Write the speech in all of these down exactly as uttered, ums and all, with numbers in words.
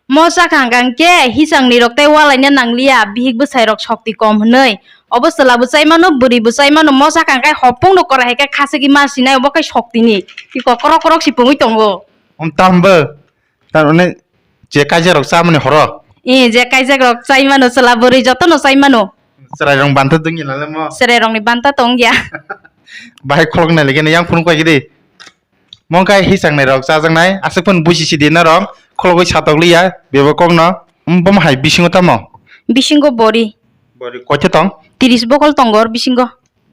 Mo sakha hwnkha hwnkhe hisangni rok tei walaina nangliya, bihik bwsai rok sokti kom hwnwi. Obo chwla bo chai mano, bwrwi bo chai mano, mo sakha hwnkhe hopung no kora hai khe khasigi ma sinai, obo khe sokti ni. Tiko korok korok si pungwi tongo. Om tam bo. Tar mane je kaijak rok cha mani horo. E, je kaijak rok chai mano, chwla bwrwi joto no chai mano. Chwrai rok banta dungya nalai mo. Chwrai rok ni banta tongya. Bahai kholok nai lagi yang phone koi gidi. Mongkai hisang nai rok chajaknai, aswk phano buisi sidi norok, khologwi satok liya, bebak kokno, um, bomo hai bisingo tamo? Bisingo bori. Bori koitha tong? Tiris bokol tongo or bisingo.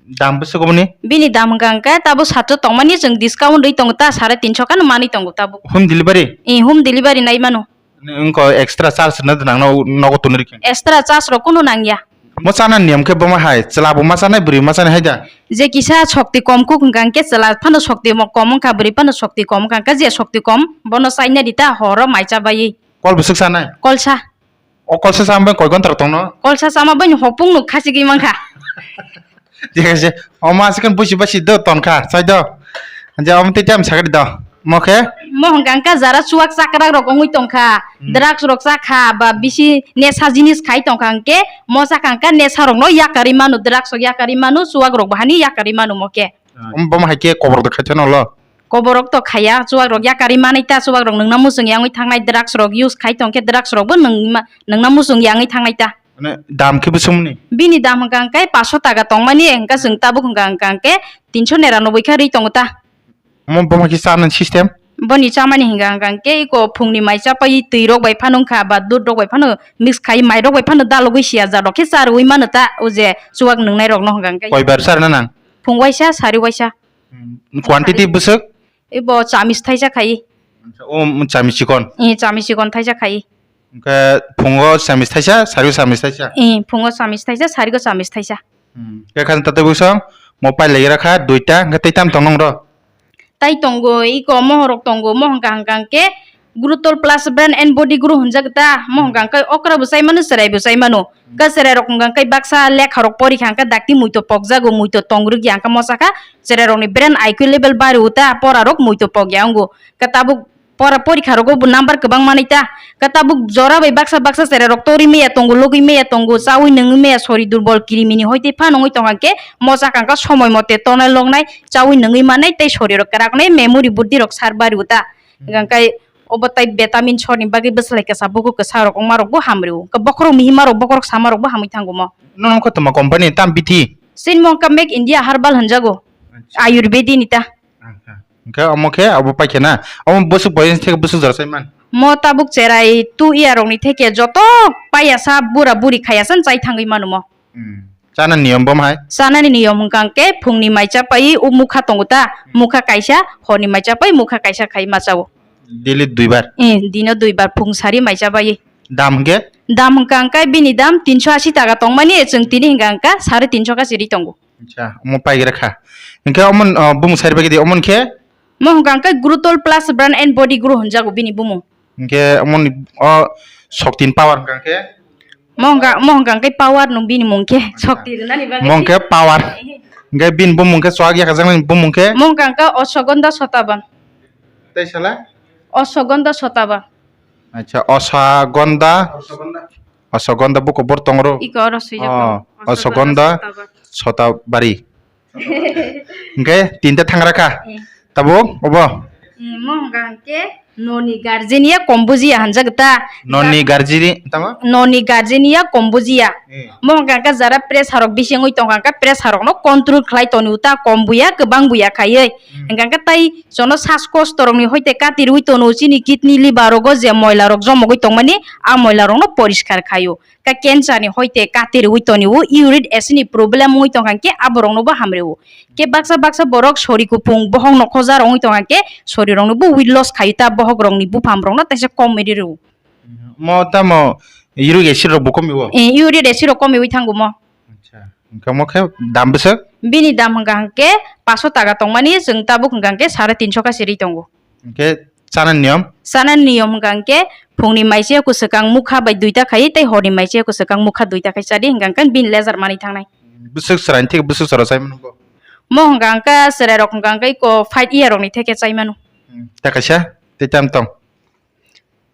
Dam bwswk oboni? Bini dam hwnkha hwnkhe tabo sato tongmani chwng discount rwi tongo ta, sare tinso khano manwi tongo tabo. Home delivery? Eh, home delivery nai mano. Wngkha extra charge rwna nangno nogo tonwi rikha. Extra charge rok kunu nangya. Mo chana niyom khe bomo hai, chwla bo ma chanai, bwrwi ma chanai hai da. Je kisa sokti kom kuk hwnkha hwnkhe chwla phano sokti mo kom wngkha, bwrwi phano sokti kom wngkha hwnkhe je sokti kom bono chaina di ta horo mai cha bai. Kol bwswk chanai? Kolsa. O kolsa chama bai koi gonta rok tongno? Kolsa chama bai ni hopung no khachigwi mankha. Thik ase, omo aswk busi basi do tonkha, sai do. Je omo tei tei sakari do. Mo khe? Mo hwnkha hwnkha jara chuwak chakrak rok wngwi tongkha, Hmm. drugs rok chakha, ba bisi nesa jinis khai tongkha hwnkhe, mo chakha hwnkha nesa rokno yakarwi mano, drugs rok yakarwi mano, chuwak rok bo hani yakarwi mano mo khe. Omo bomo hai khe kobor do khaitha nolo? Kobor rok to khaya, chuwak rok yakarwi manai ta, chuwak rok nwngna muchung yangwi thangnai, drugs rok use khai tongkhe, drugs rok bo nwngma-, nwngna muchung yangwi thangnai ta. Mane dam khe bwswk mani? Bini dam hwnkha hwnkhe paso taka tongmani, hwnkha chwng tabuk hwnkha hwnkha hwnkhe tinso nera noboi kha ri tongo ta. Omo bomo khe chanani system? Boni chamani hwnkha hwnkha hwnkhe iko phungni mai chapai twi rok bai phano wngkha ba dud rok bai phano mix khai mai rok bai phano dalogwi siya ja rok khe cha rwui mano ta o je chuwak nwngnai rok no hwnkha hwnkhe. Koi bar cha rwna nang? Phung waisa sari waisa. Hmm. Quantity bwswk? Ibo chamis thaisa khai. O chamis chikon? Eh, chamis chikon thaisa khai. Hwnkhe phungo chamis thaisa, sari o chamis thaisa? Eh, phungo chamis thaisa, sari o chamis thaisa. Hmm. Khe khan tatai bwswk mo pai lai rakha duita, hwnkhe tei tam tong nong ro? Tai tongo, iko mohorok tongo, mohon kaham kaham khe Gurutol plus brain and body guru hwnjak ta, mohon kaham khe okra bo chai mano, chwrai bo chai mano. Ka chwrai rok hwnkha khe baksa lekha rok porikha hwnkhe dakti muito pokjago, muito tong rwgya hwnkhe mosa kha chwrai rokni brain I Q level bari o ta, pora rok muito pokya wngo. Ka tabuk pora porikha rogo bo number kwbang manwi ta. Ka tabuk jora bai baksa baksa chwrai rok torwi maya tongo, logwi maya tongo, chawi nungwi maya sori durbol kirimini hoi tei phan wngwi tongkha khe mosa kha khe somoi mote tonai loknai, chawi nungwi manai tei sori rok kwrak wngnai, memory buddi rok sar bari o ta. Hwnkha khe obo tai vitamin sorni bagwi bwslai kwsa bukhuk kwsa rok wngma rok bo hamrw o. Bokhorok mihima rok bokhorok sama rok bo hamwi thango mo. Nono kho toma company tam bithi? Chini mo wngkha Make India Herbal hwnjago. Acha. Ayurvedi ni ta. Acha. Hwnkhe omo khe abo paikhe na? Omo bwswk boyens theke bwswk jora sai man? Mo tabuk cherai two year rokni theke joto paiya sa bura buri khaiya san chai thangwi manu mo. Hmm. Chana niyom bo hai? Chanani niyom hwnkha hwnkhe phungni mai chapai o mukha tongo ta, mukha kaisa, horni mai chapai mukha kaisa khai ma chao. Daily duibar? Eh, dino duibar phung sari mai chabai. Dam hwnkhe? Dam hwnkha hwnkhe bini dam tinso asi taka tongmani, chwng tini hwnkha hwnkhe sare tinso kha siri tongo. Acha, omo paigra kha. Hwnkhe omo, uh, bumung sari bagwi di, omo hwnkhe? Mo hwnkha hwnkhe Gurutol plus brain and body guru hwnjago bini bumung. Hwnkhe omo ni, o, soktin power hwnkha hwnkhe? Mo hwnkha, mo hwnkha hwnkhe power nung bini mung khe, sokti rwnani bagwi. Mo hwnkhe power. Hwnkhe bini bumung khe chwak yakajaknai bumung khe? Mo hwnkha hwnkhe Osogondha Sotaban. Tei sala? Osogondha Sotaban. Acha, Osogondha. Osogondha buko bor tongro. Iko oro swijak. Oh, Osogondha Sotaban. Sotabari. Hwnkhe tinta thangra kha. Eh. Tabuk obo? Eh, mo hwnkha hwnkhe noni guardian ya kombujiya hwnjak ta. Noni guardian tamo? Noni guardian ya kombujiya. Eh. Mo hwnkha hwnkhe jara pressure rok bisingwi tongkha hwnkhe pressure rokno control khlai toni uta kom buya kwbang buya khaiwi. Hmm. Hwnkha hwnkhe tai jono sas kosto rokni hoite katirwi tono chini kidney liver rogo je moila rok jomogwi tongmani a moila rokno poriskar khaio. Ka cancer ni hoite kati rwi toni o uric acid ni problem wngwi tongkha khe aborokno bo hamrwi o. Khe baksa baksa borok sori kupung bohok nokhoja rok wngwi tongkha khe sori rokno bo weight loss khaio ta bohok rokni buphang rokno taisa kom ri rw. Mo tamo uric acid rok bo komi o? Eh, uric acid rok komiwi thango mo. Acha. Hwnkhe mo khe dam bwswk? Bini dam hwnkha hwnkhe paso taka tongmani chwng tabuk hwnkha hwnkhe sare tinso kha siri tongo. Hwnkhe chanani niyom? Chanani niyom hwnkha hwnkhe phungni maise kwswkang mukha bai duita khai tei horni maise kwswkang mukha duita khai chadi hwnkha hwnkhe bini lejar manwi thangnai. Bwswk chwraini theke bwswk chwra chai mano bo? Mo hwnkha hwnkhe chwrai rok hwnkha hwnkhe iko five year rokni theke chai mano. Hmm, ta kaisa tei tam tong?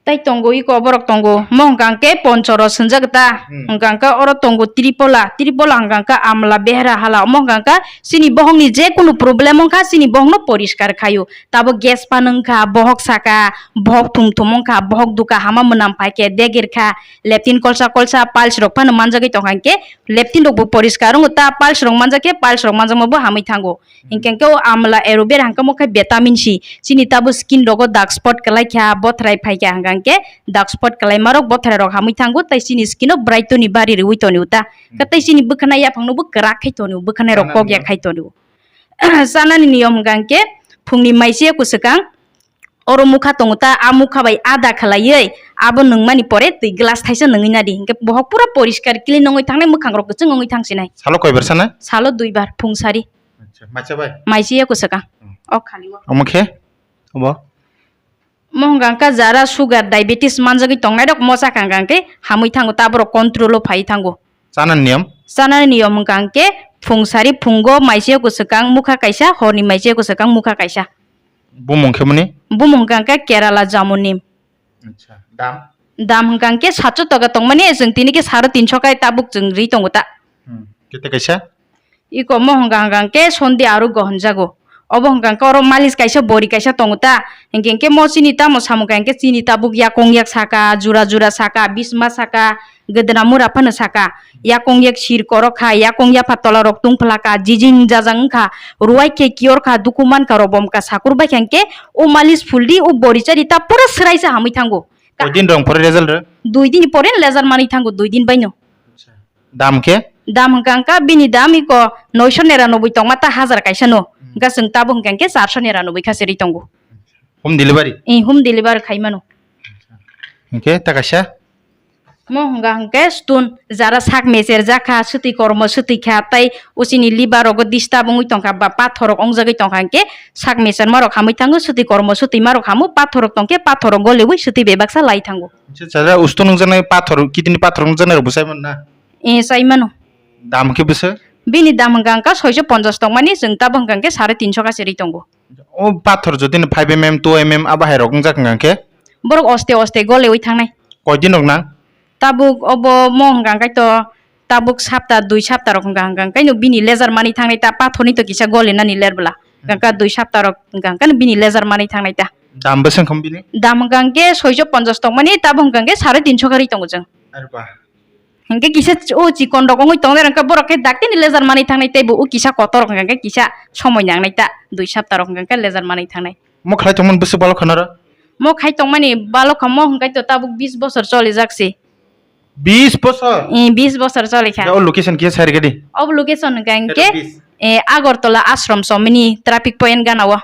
Tai tongo, iko borok tongo. Mo hwnkha hwnkhe Ponchoro swnjak ta. Hmm. Hwnkha hwnkhe oro tongo Tripola. Tripola hwnkha hwnkhe Amla Behera hala. Omo hwnkha hwnkhe chini bohokni je kunu problem wngkha, chini bohokno poriskar khaio. Tabuk gas phano wngkha, bohok saka, bohok thum thum wngkha, bohok duka hama mwnam phaikhe degir kha. Leptin kolsa kolsa piles rok phano manjagwi tongkha hwnkhe leptin rokbo poriskar wngo ta, piles rok manjakhe piles rok manjakmabo hamwi thango. Hinkhe khe o amla aloe vera hwnkhe mo khe vitamin C. Chini tabuk skin rogo dark spot kwlai kha, bothrai phai kha hwnkhe dark spot kwlaima rok bothrai rok hamwi thango, tei chini skin o bright toni bari riui toni uta. Khe tei chini bwkhwnai yaphang no bo kwrak khai toni, bwkhwnai rok kok ya khai toni. Chanani niyom hwnkhe phungni maichia kwswkang oro mukha tongo ta, a mukha bai ada khwlaiwi abo nungmani pore twi glass thaisa nungwi nadi, hinkhe bohok pura poriskar clean wngwi thangnai, mwkhang rok kwchwng wngwi thangsinai. Salo koibar sana? Salo duibar, phung sari. Acha, maicha bai? Maichia kwswkang. Hmm. O khali o. Omo khe? Obo? Mo hwnkha hwnkha jara sugar, diabetes manjagwi tongnai rok mo chakha hwnkha hwnkhe hamwi thango, ta borok control o phai thango. Chanani niyom? Chanani niyom hwnkha hwnkhe phung sari phungo maichia kwswkang mukha kaisa, horni maichia kwswkang mukha kaisa. Bumung khe mani? Bumung hwnkha hwnkhe Kerala jamunim. Acha, dam? Dam hwnkha hwnkhe satsho toka tongmani, chwng tini khe saro tinsho kai tabuk chwng ri tongo ta. Hmm. Kete kaisa? Iko mo hwnkha hwnkha hwnkhe sondi arugo hwnjago. Obo hwnkha hwnkhe oro malis kaisa bori kaisa tongo ta. Hinkhe hwnkhe mo chini tamo samung kha hwnkhe chini tabuk yakong yak saka, jura jura saka, bisma saka, gwdwna mura phano saka. Yakong yak sir korok kha, yakong yapha tola rok tungphla kha, jijing jajang wngkha, ruwai khe kiyor kha, duku mankha, robom kha, sakur bai kha hwnkhe o malis phuldi, o bori chari ta pura swraisa hamwi thango. Ka- Koi din rong pore result re? Dui din pore laser manwi thango, dui din baino. Acha. Dam khe? Dam hwnkha hwnkha bini dam iko noisho niranoboi tongma ta hajar kaisa no. Hmm. Hwnkha chwng tabuk hwnkha hwnkhe charsho niranoboi kha se ri tongo. Home delivery? Eh, home delivery khai mano. Hwnkhe ta kaisa? Mo hwnkha hwnkhe stone, jara sak mecher jakha, swtwi kormo swtwi kha, tai uchini liver rogo disturb wngwi tongkha, ba pathor rok wngjagwi tongkha hwnkhe sak mecherma rok hamwi thango, swtwi kormo swtwima rok hamo, pathor rok tongkhe pathor rok goliwi swtwi bebaksa lai thango. Acha, jara stone wngjaknai pathor, kidney pathor wngjaknai rok bo chai mano na? Eh, chai mano. Dam khe bwswk? Bini dam hwnkha hwnkha soiso ponchas tongmani, chwng tabuk hwnkha hwnkhe sare tinsho kha se ri tongo. O pathor jodi no five M M, two M M abo hai rok wngjak hwnkha hwnkhe? Borok oste oste golewi thangnai. Koi din rok nang? Tabuk obo mo hwnkha hwnkhe to tabuk sapta dui sapta rok hwnkha hwnkha hwnkhe no bini laser manwi thangnai ta pathor ni to kisa gole nani ler bwla. Hwnkha hwnkhe dui sapta rok hwnkha hwnkhe no bini laser manwi thangnai ta. Dam bwswk wngkha bini? Dam hwnkha hwnkhe soiso ponchas tongmani tabuk hwnkha hwnkhe sare tinsho kha ri tongo chwng. Are ba. Hinkhe kisa ch-, o chikon rok wngwi tongnai rok khe borok khe daktini laser manwi thangnai tei bo o kisa kotor rok hwnkha khe kisa somoi nangnai ta dui sapta rok hwnkha khe laser manwi thangnai. Mo khlai tongmani bwswk balok kha noro? Mo khai tongmani balok kha mo hwnkhe to tabuk bis bosor cholijak se. Bis bosor? Eh, bis bosor choli kha. O location kisa sai rwgwdi. Obo location hwnkha hinkhe, eh, Agartala Ashram Somini traffic point gana o.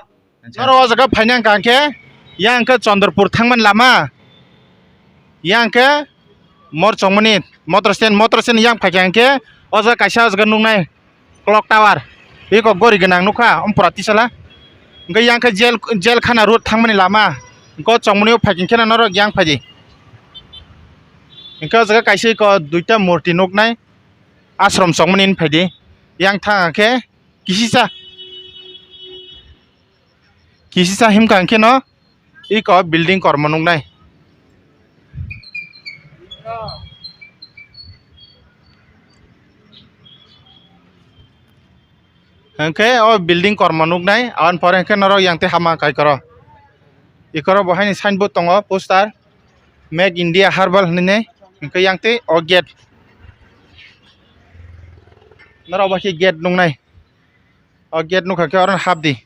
Norok o jaga phaina hwnkha hwnkhe, yang khe Chandrapur thangmani lama, yang khe Morchongmani motor stand, motor stand yang phaikha hwnkhe o jaga kaisa o jaga nuknai clock tower, eko gori gwnang nukha, omo pura tisala. Hwnkhe yang khe jail, jail khana road thangmani lama, hwnkhe o Chongmani o phaikha hwnkhe norok yang phaidi. Hwnkhe o jaga kaisa eko duita murti nuknai, ashram Chongmani hwn phaidi, yang thang khe kisisa. Kisisa himkha hwnkhe no eko building kormo nuknai. Hwnkhe o building kormo nuknai, aboni pore hwnkhe norok yang tei hama kaikoro. Ekoro bo haini signboard tongo, poster, Make India Herbal hinwi, hwnkhe yang tei o gate. Norok bo khe gate nuknai. O gate nukha khe oro hapdi.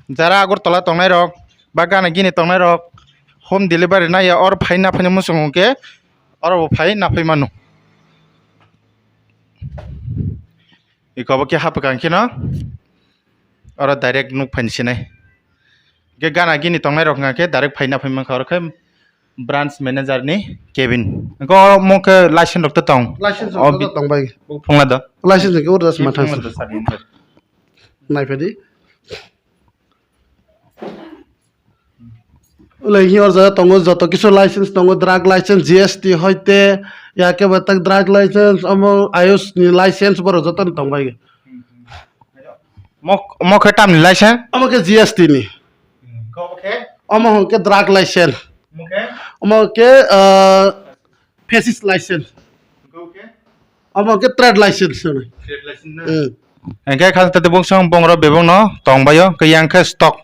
Jara Agartala tongnai rok, ba gana gini tongnai rok, home delivery naiya, oro phai naphai muchung hwnkhe, oro bo phai naphai mano. Eko bo khe hapkha hwnkhe no, oro direct nuk phaini sinai. Hwnkhe gana gini tongnai rok hwnkha khe direct phai naphai mankha, oro khe branch manager ni cabin. Hwnkhe oro mo khe license rok to tong. License rok to tong bai. Phungla do. License rok oro das mathang. Naiphadi. Ulai hi o jaga tongo, joto kisu license tongo, drug license, G S T hoite, ya khe bo tak drug license, omo ayush ni license borok joto ni tong bai. Mo, mo khe tamni license? Omo khe G S T ni. Omo hwn khe drug license. Omo khe, ah, faces license. Omo khe trade license hwnwi. Hmm. Hingke kha tei bungsong bongrok bebakno tongbaio, hingke yang khe stock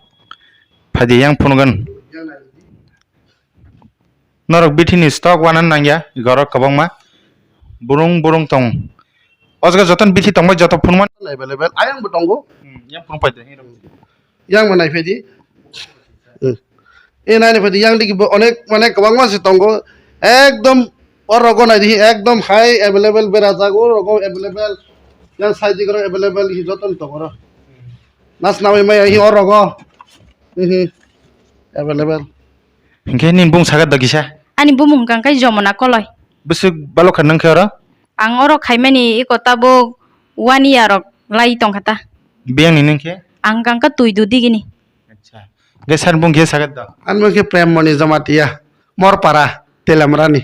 phaidi yang phunukgwno. Norok bithi ni stock wana nangya, igorok kwbangma burung burung tong. O jaga joto ni bithi tongbai, joto phunukmani available, ayang bo tongo. Hmm, yang phunuk pai de. Yang bo naiphai di. Hmm. E nai naiphai di, yang digi bo onek, mane kwbangma se tongo. Ekdom o rogo nai di, ekdom high available bera jago, rogo available. Yang side digi ro available hi joto ni tongo ro. Nas nawi mai hi o rogo. Hi hi. Available. Hinkhe nini bung sakha da kisa? Ani bumung hwnkha khe Jomona Koloi. Bwswk balok kha nung khe oro? Ang oro khaimani eko tabuk one year rok lai tongkha ta. Biyang ni nung khe? Ang hwnkha khe Twidu digini. Acha. Ge sar bung khe sakha da? Ani bung khe Prem Moni Jamatia, Morpara, Telamrani.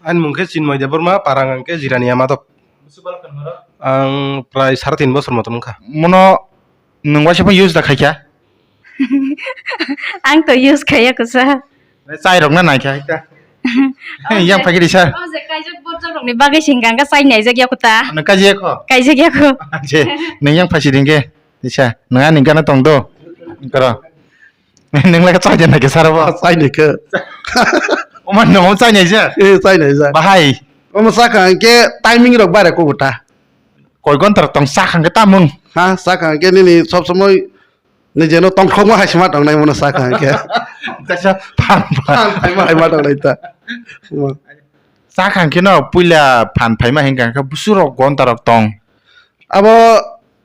Ani mung khe Chinmoy Debbarma, parang ang khe Jirania Madop. Ang prai sare tin bosor motom wngkha. Mono nwng waisa phano use da khaikha? Ang to use khaiya kwsa. Chai rok na naikha hita. Yang phagiri sir. O je kaijak borjak rok ni bagwi singkang ka chai naijak ya kuta. Ano kaji yakho? Kaijak yakho. Je, nwng yang phasi dingke. Tisa, nwng ani gana tong do. Karo. Nwng lai chai jana ke sara bo. Chai ni ke. Oman no chai nai ja. Eh, chai nai ja. Bahai. Omo sakha ke timing rok bare ko guta. Koi gonta rok tong sakha ke tamung. Ha, sakha ke nini sob somoi ni jeno tongkhokma hai sima tong nai mono sakha ke. Tisa phan phan. Phan phan hai ma tong nai ta. Sakha ke no puila phan phaima hingka ke busuro gonta rok tong. Abo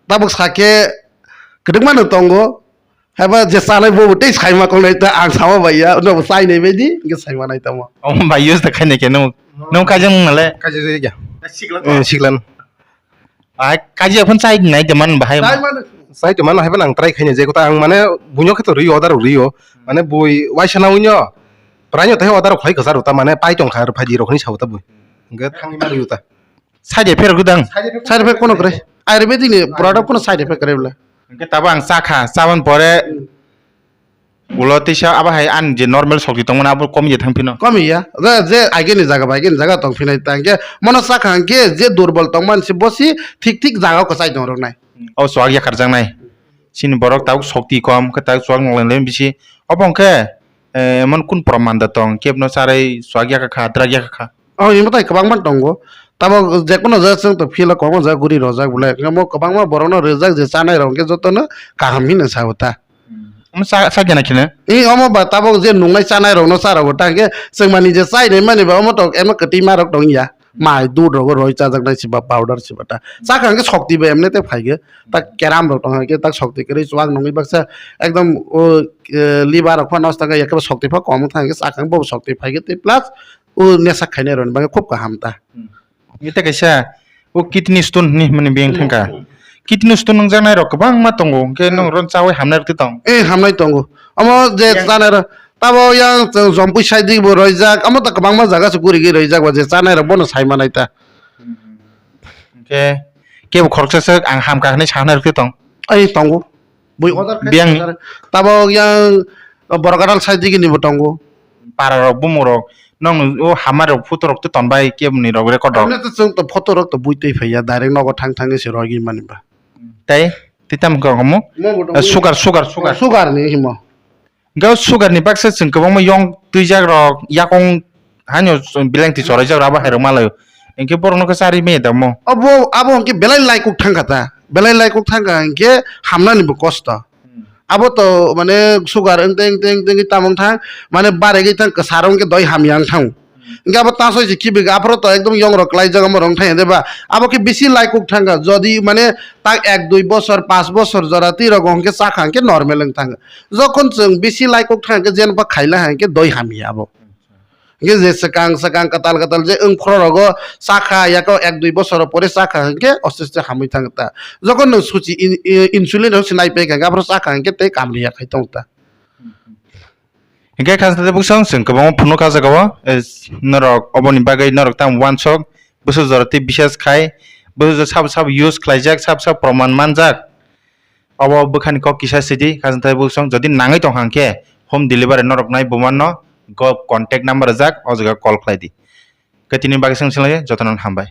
tabuk sake kwdwkma no tongo. Haiba je chanai bobo tei saima kongnai ta ang sama bai ya, no bo chai nai bai di, hingke saima nai tamo. Omo bai use da khainai khe nung, nung kaijak nung nale? Kaijak ya. Eh, siklan. Ai, kaijak phun chai nai de man bahai. Chai man. Chai de man haiba nang try khainai je kota ang mane bunyo khe to rio, order rio. Mane bui waisa na unyo. Pranyo tei order khlai kwcharo ta mane pai tong kha phai di rok ni sao ta bui. Hingke thangni ma rio ta. Side effect rok dang. Side effect kono kwrwi. Ayurvedic ni product kono side effect kwrwi bwle. Hingke tabo ang chakha, chabani pore ulo tisa abo hai ani je normal sokti tongmani abo komi je thang phino. Komi ya. Je, je ageni jaga bai ageni jaga tong phinai ta hingke mono chakha hingke je durbol tongmani se bosi thik thik jaga o kwchai tong rok nai. O chuak yakarjak nai. Chini borok tabuk sokti kom khe tabuk chuak nang lai bisi. Obo hingke, eh, emon kun proman da tong kebno charai chuak yakakha, drag yakakha. Oh, imo tai kwbangma tongo. Tabok jekunu jaga chwng to phila kwbangma jaga guri rojak bole. Omo kwbangma borokno rijak je chanai rok hwnkhe jotono kaham hino sao ta. Omo sa, sa gena kheno? Eh, omo ba tabok je nungnai chanai rokno cha rokbo ta hwnkhe chwng mani je chai nai mani ba omo tok emo kwtwi ma rok tong ya. Mai dud rogo roi chajaknai siba powder siba ta. Chakha hwnkhe sokti bai emne te phaikhe. Tak keram rok tong hwnkhe tak sokti kwrwi chuak nungwi baksa ekdom o, eh, liver rok pha nosto wngkha, ekhe sokti pha kom wngkha hwnkhe chakha hwnkhe bo sokti phaikhe tei plus o nesak khainai rokni bagwi khub kaham ta. Ita kaisa o kidney stone hinwi hwnmani biyang thangkha. Kidney stone nungjaknai rok kwbangma tongo, hwnkhe nwng ron chawi hamnai rok tong? Eh, hamnai tongo. Omo je chanai rok, tabo yang chwng Jompui side bo roijak, omo ta kwbangma jaga se gurigwi roijak, ba je chanai rok bono sai manai ta. Hwnkhe kebo khoroksa swk ang hamkha hinwi sanai rok tong? Ai, tongo. Bui order khai biyangni? Tabo yang Borok Adal side digi ni bo tongo. Para rok, bumung rok, nong o hamari rok, photo rok to tonbai, kebo ni rok record rok. Emne to chwng to photo rok to bui twi phaiya, direct nogo thang thang se rogwi mani ba. Tei, tei tamo khe omo? Mo bo tongo. Eh, sugar, sugar, sugar. Sugar ni himo. Hwnkhe o sugar ni baksa chwng kwbangma yong twijak rok, yakung haino belai twi choraijak rok, abo hai rok malaio. Hwnkhe borok no khe charwi manya tamo? Abo, abo hwnkhe belai laikuk thangkha ta. Belai laikuk thangkha hwnkhe hamnani bo kosto. Hmm. Abo to mane sugar wng teng, teng, teng tamo wng thang, mane baregwi thang kwcharo hwnkhe doi hamya wng thang. Hwnkhe abo tasoi se kibigo, aphuru to ekdom yong rok klaijak, omo rok wng thang ya de ba? Abo khe bisi laikuk thangkha, jodi mane tak ek dui bosor, panch bosor jora twi rogo hwnkhe chakha hwnkhe normal wng thang. Jokhon chwng bisi laikuk thang khe, jenba khaila hang khe doi hamya abo. Hingke je swkang swkang kwtal kwtal je wng phoro rogo chakha, yako ek dui bosor pore chakha hingke aste aste hamwi thang ta. Jokhon nwng suchi in-, i-, insulin rok se nai pek hingke aphuru chakha hingke tei kamriya khai tong ta. Hingke kha sade bwswng chwng kwbangma phunuk kha jaga o, eh, norok oboni bagwi norok tamo wansok, bwswk jora tei bisas khai, bwswk jora sabo sabo use khlaijak, sabo sabo proman manjak. Obo bwkhani kok kisa sidi, khajangthai bwswng jodi nangwi tongkha hwnkhe, home delivery norok nai bumano go contact number rijak, o jaga call khlai di. Khe tini bagwi swng swlaiya, jotono hambai.